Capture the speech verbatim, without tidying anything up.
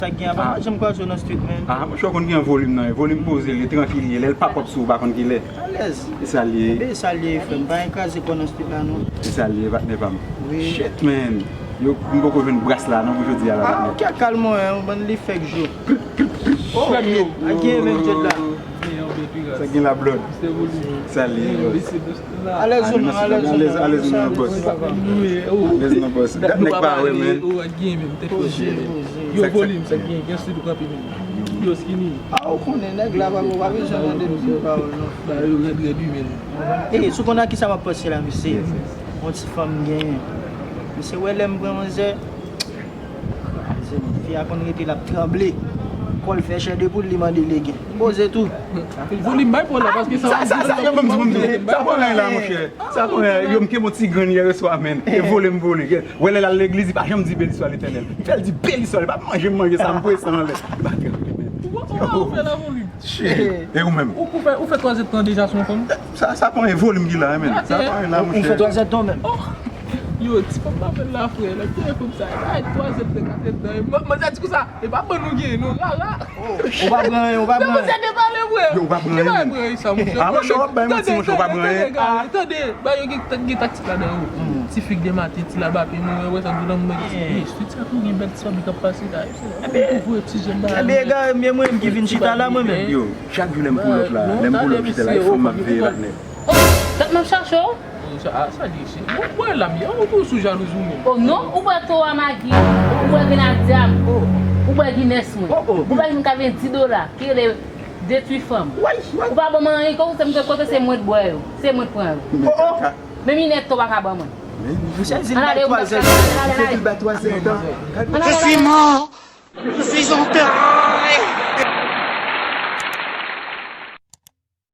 Sa k gen apa, m pa janm kwaze w nan street, man. Ah, monchè, w konn gen volim nan, volim poze, li trankil, li, lè l pop up sou ou, pa konn kilè. Alèz. E sa l ye. Enben, e sa l ye, frè m. Pa gen kraze kò nan street la, non. E sa l ye, patnè pa m. Wi. Shit, man. Yo, m poko jwenn bras la, non, pou jodi a la, patnè. Ah, ok, kalm ou, yon bann li fèk jou. Oh, frè m yo. A gen menm jèt la. Sa gen la, blood. Sa l ye, boss. Alèz ou non, alèz ou non. Alèz, alèz ou non, boss. Alèz non, boss. Dat nèg pa wè, man. Poze, poze. Yo, volim, sa gen, gen stil ou kanpe menm. Yo, skinny. Ah, ou konnen nèg la pa, pa bezwen mande m pil pawòl, non. Ba yo rèd, rèd wi, men. E, si w konn a kisa m ap panse la, mesye? Yon ti fanm genyen. Mesye, wè lè m pran manzè. Fi a konn rete, l ap tranble. Kò l fè chè de poul, li mande legen. Poze tou. Volim, bay pawòl la, paske sa, sa, sa, sa, yo ban m di pou m di. Sa pa anyen la, monchè. Sa pa anyen. Yo, m kenbe yon ti grenn yè swa, man. E vole, m vole. Wè lè l al legliz, li pa janm di Beni swa Letènèl. Fè l di Beni swa, li pa manje, m manje sa, m voye sa anlè. Li pa tranble, man. Ou, ou, ou fè la, volim. Shit. E ou menm? Ou, ou fè, ou fè twa zèdtan deja sou yon fanm? Sa, sa pa yon volim ki la, men. Sa pa yon la, monchè. Ou fè twa zèdtan menm. Oh! Yo, ti fanm pa fè la, frè. Lè ki fanm sa, ay, twa zèdtan, kat zèdtan. Manzè di konsa, e pa bann nou gen, non, la, la. Ou pa pran anyen, ou pa pran anyen. Manzè te pale, frè. Yo, ou pa pran anyen, men. Ah, monchè, w ap bay manti, monchè, ou pa pran anyen. Tande, tande, tande, ba yo gen, gen taktik ladan yo. Ti fi k dematen, ti laba, pi nou wè sa, nou nan moman ki ti. Ti a tou gen bèl ti fanm k ap pase la. Ou kouvri ti jèn ba. Ebyen, egare m ye, mwen menm ki vin chita la, mwen menm. Yo, chak jou lè m pull up la, lè m pull up chita la, e fanm m ap veye, patnè. Oh, dat m ap chache w. Sa, sa li se. Bon, bwè la, m ye. Ou tou sou jalouz ou menm. Oh non, ou bwè Towa Magi, ou bwè Grenadya m, ou bwè Guinness mwen. Ou bwè yon katrevenndis dola, ki rele detwi fanm. Ou pa ban mwen anyen, kote se mwen k bwè yo, se mwen k pran yo. Men minèt tou pa ka ban mwen. Misye di l bay twa zèdtan. Misye di l bay twa zèdtan. Je suis mort. Je suis enterré.